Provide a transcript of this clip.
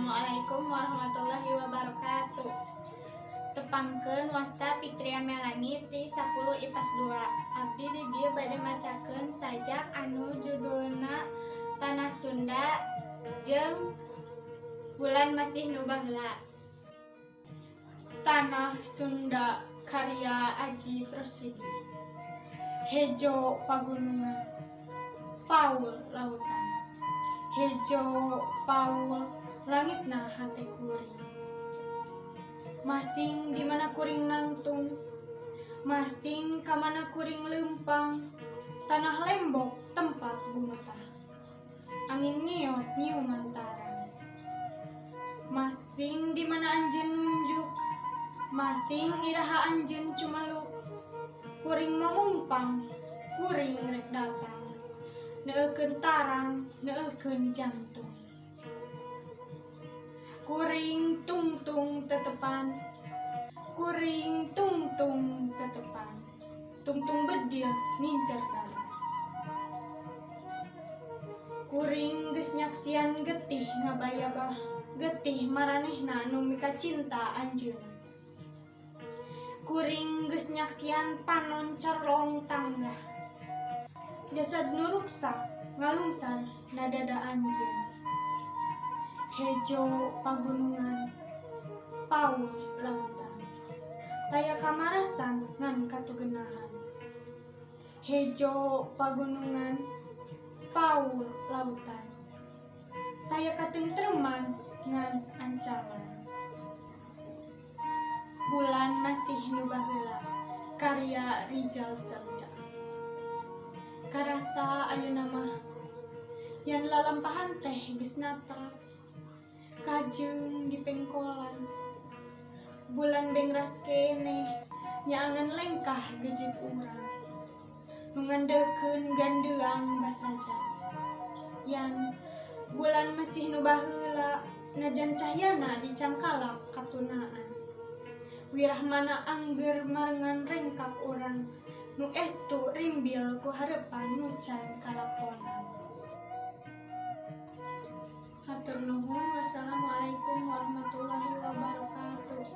Assalamualaikum warahmatullahi wabarakatuh. Tepangkeun, wasta Fitria Melani ti 10 IPAS 2. Abdi di dieu bade macakeun sajak anu judulna Tanah Sunda jeung Bulan Masih Nu Baheula. Tanah Sunda karya Ajip Rosidi. Hejo pagunungan, paul lautan. Hejo paul langitna hate kuring. Masing di mana kuring nangtung, masing ka mana kuring leumpang, tanah lembok tempat bumetah. Angin ngiot nyiuman tarang. Masing di mana anjeun nunjuk, masing iraha anjeun cumaluk. Kuring mamungpang, kuring rek datang. Neuekeun tarang, neuekeun jantung. Kuring tungtung tetepan, kuring tungtung tetepan. Tungtung bedil ngincer galuh. Kuring geus nyaksian getih ngabayabah, getih maranehna nu mikacinta anjeunna. Kuring geus nyaksian panon carlong tanggah. Jasad nu ruksak ngalungsar na dada anjeun. Hejo pagunungan, paul lautan. Taya kamarasan ngan katugenahan. Hejo pagunungan, paul lautan. Taya katentreman ngan ancaman. Bulan Masih Nu Baheula karya Rijal Sabda. Karasa ayeuna mah yen lalampahan teh geus natal. Kajeun dipengkolan. Bulan bengras keneh nyaangan lengkah gejit urang. Nu ngandekeun gandeang basaja. Yan bulan masih nu baheula, najan cahyana dicangkalak katunaan. Wirahmana angger marengan rengkak urang nu estu rimbil ku harepan nu can kalakonan. Hatur nuhun, wassalamualaikum warahmatullahi wabarakatuh.